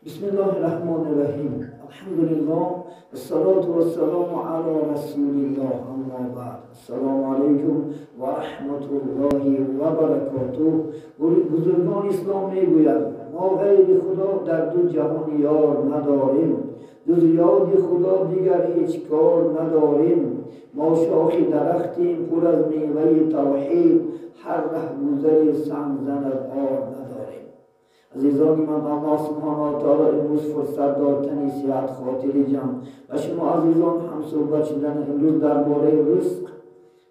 بسم الله الرحمن الرحیم. الحمدلله والصلاة والسلام علی رسول الله. اما بعد. السلام علیکم و رحمت الله و برکاته. بزرگان اسلام میگویند ما غیر خدا در دو جهان یار نداریم، جز یاد خدا دیگر هیچ کار نداریم. ما شاخ درختیم پر از میوه توحید، هر رهگذر سنگ زند آر نداریم. عزیزان من، الله سبحانه و تعالی امروز فرصت داد تنی صحت خاطر جمع و شما عزیزان هم صحبت شدن امروز درباره رزق،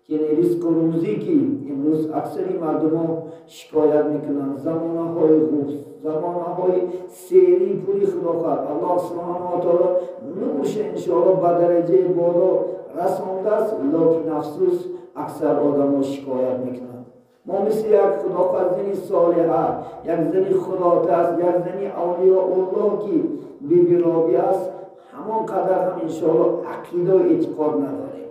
یعنی رزق و روزی که امروز اکثری مردم ها شکایت میکنند. زمانه های خوب، زمانه های سیری پولی خدا خواهد الله سبحانه و تعالی نورش انشاءالله به درجه بالا رسانده است، لکن افسوس اکثر آدم ها شکایت میکنند. ما مثل یک خداخواه زنی صالحه، یک زنی خداترس، یک زنی اولیاء الله که بی بی رابی است، همان قدر هم انشاءالله عقیده و اعتقاد نداریم.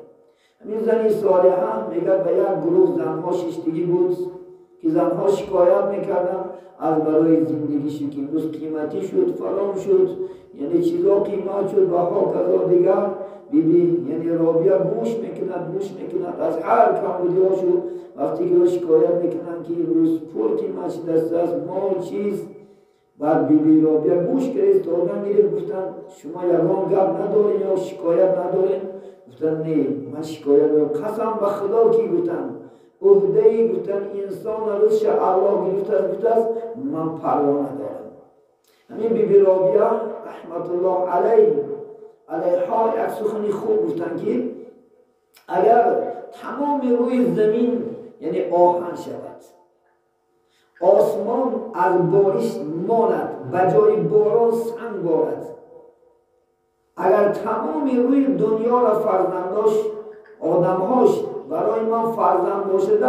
همین زنی صالحه میگه به یک گروه زنها ششتگی بود که زنها شکایت میکردن از برای زندگیش که امروز قیمتی شد، فلان شد، یعنی چیزا قیمت شد و ها کذا دیگر. بی بی یعنی رابیه گوش میکند، گوش میکند از هر کمبودی ها شد. وقتی که شکایت میکنن که امروز پول قیمت شده است، مال چیز، بعد بی بی رابیه گوش کرد، دادن گرفت، گفتن شما یگان گپ ندارین یا شکایت ندارین؟ گفتن نه من شکایت ندارم، قسم به خدا کی گفتن عهده‌ای گفتن انسان رزق الله گرفته است، گفته است من پروا ندارم. همین بی بی رابیه رحمت الله علیها یک سخنی خوب گفتن که اگر تمام روی زمین یعنی آهن شود، آسمان از بارش ماند، به جای باران سنگ بارد، اگر تمام روی دنیا را فرزنداش آدمهاش برای من فرزند باشد،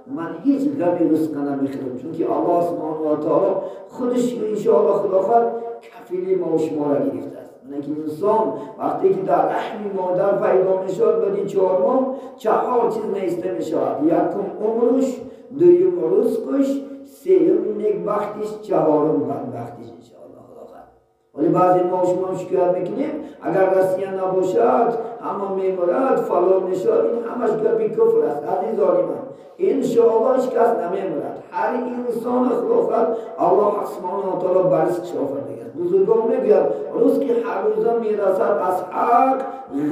من هیچ غمی رزق نمیخورم، چون که الله سبحانه و تعالی خودش انشاءالله خدا خواهد کفیل ما و شما را گرفته است. یعنی که انسان وقتی که در رحم مادر پیدا میشود، بعد این 4 ماه 4 چیز نیسته میشود: یکم عمرش، دویم رزقش، سوم نیکبختیش، چهارم بدبختیش انشاءالله خدا خواهد. ولی بعضی ما شما شکایت میکنیم اگر رسیه نباشد همه میمرد فلان میشود، این همش گپی کفر است. عزیزان من، انشاءالله هیچ کس نمیمرد، هر انسان خدا خواهد الله سبحانه و تعالی بر رزقش آفریده است. بزرگان میگوید رزق هر روزه میرسد از حق،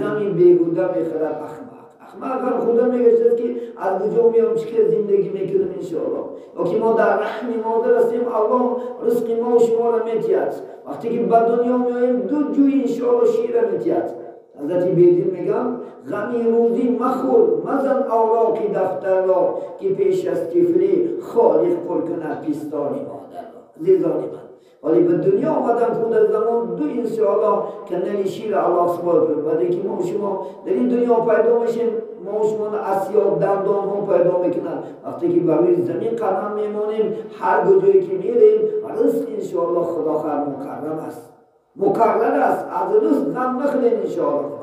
غمی بیهوده میخورد احمق. احمق هم خدا میگه که از کجا میام چه زندگی میکنم انشاءالله. وقتی ما در رحم مادر هستیم الله رزق ما و شما را میتید. وقتی که به دنیا میاییم دو جوی انشاءالله شیر میتید. حضرت بیدین میگم غمی روزی مخور، مزن اوراق دفتر را که پیش از طفلی خالق پر کند پستان مادر را. عزیزان من، ولی به دنیا آمدن خود از زمان دو انشاءالله کنال شیر الله سبحانه و تعالی. بعد اینکه ما و شما در این دنیا پیدا میشیم، ما و شما اسیاب دندان ها پیدا میکنن. وقتی که بر روی زمین قدم میمانیم، هر کجایی که میریم رزق انشاءالله خدا خیر مکرم است، مکرر است. از رزق غم نخورین انشاءالله.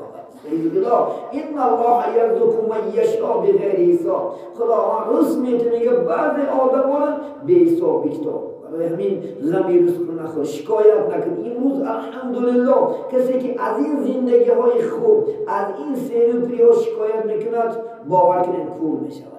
خدا ان الله یرزق من یشاء بغیر حساب. خدا رزق میده، میگه بعضی آدم ها را به حساب کتاب. برای همین غمی رزق نخور، شکایت نکن. امروز الحمدلله کسی که از این زندگی های خوب، از این سیر و پری ها شکایت میکند، باور کنید کور میشود.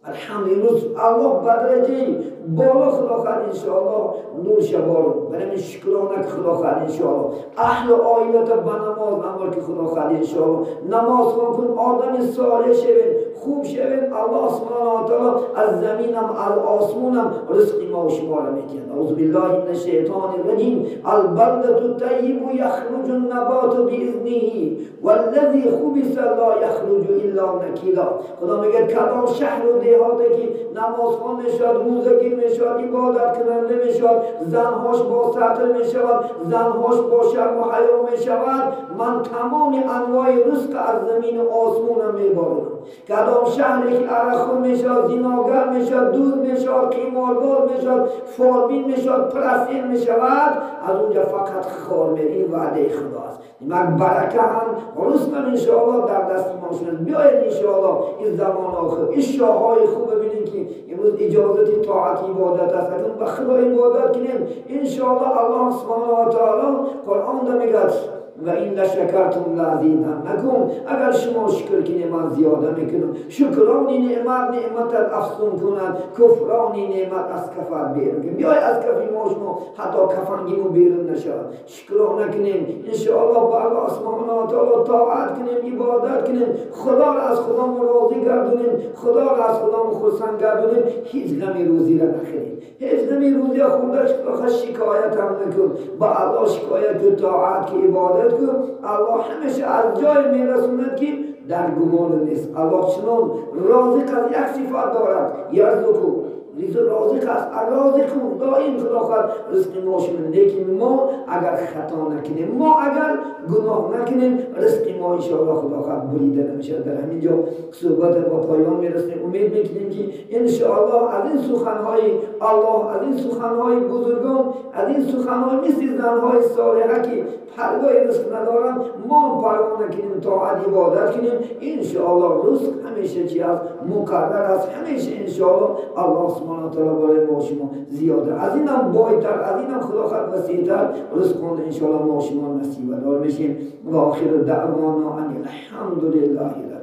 الحمدلله الله به درجه بالا خدا خواهد انشاءالله نور شبارو. برای همین شکرانه که خدا خواهد انشاءالله. اهل عائلت به نماز امر که خدا خواهد انشاءالله. نماز خون کن، آدم صالح شوین، خوب شوین. الله سبحانه و تعالی از زمینم از آسمونم رزق ما و شما را میتید. اعوذ بالله من الشیطان الرجیم. البلدة الطیب یخرج النبات باذنه والذی خبث لا یخرج الا نکیلا. خدا میگه کدام شهر و دیهاتی که نماز خوان میشود، روزه گیر میشود، عبادت کننده میشود، زنهاش با ستر میشود، زنهاش با شرم و حیا میشود، من تمام انواع رزق از زمین و آسمونم میبارونم. کدام کدام شهری که عرقخور میشود، زیناگر میشود، دزد میشود، قمارباز میشود، فالبین میشود، پرستین میشود، از اونجا فقط خار میاد. این وعده خداست. یک برکه هم رزق انشاءالله در دست ما شد. بیاید انشاءالله این زمان آخر این شاههای خوب ببینیم که امروز اجازت طاعت عبادت است، اکنون به خدا عبادت کنیم انشاءالله. الله سبحانه و تعالی قرآن ده میگه و این لشکرتم لازیدنکم، اگر شما شکر کنید من زیاده میکنم. شکرانی نعمت نعمتت افزون کند، کفرانی نعمت از کفت بیرون کنیم. بیای از کفی ما شما حتی کفنگیمون بیرون نشود. شکرانه کنیم انشاءالله، با الله سبحانه و تعالی طاعت کنیم، عبادت کنیم، خدا را از خدا راضی گردونیم، خدا را از خدا خرسند گردونیم. هیچ غمی روزی را نخوریم، هیچ غمی روزی خورده شکایت هم نکن، با الله شکایت کن، طاعت که عبادت کن. الله همیشه از جای میرسوند که در گمان نیست. الله چنان رازق از یک صفت دارد، یرزقو، رازق است، رازق دائم خدا خواهد رزق ما شما. لیکن ما اگر خطا نکنیم، ما اگر گناه نکنیم، رزق ما انشاءالله خدا خواهد بریده نمیشه. در همین جا صحبت با پایان میرسیم. امید میکنیم که انشاءالله از این سخنهای الله، از این سخنهای بزرگان، از این سخنهای مثل زنهای صالحه که پروای رزق ندارند، ما پروا نکنیم، طاعت عبادت کنیم، انشاءالله رزق همیشه چی است؟ مقرر است همیشه انشاءالله. الله سبحانه و تعالی برای ما شما زیاده، از اینم بایتر، از اینم خدا خواهد وسیع‌تر رزق انشاءالله ما شما نصیب دار میشیم. و آخر دعوانا ان الحمد لله.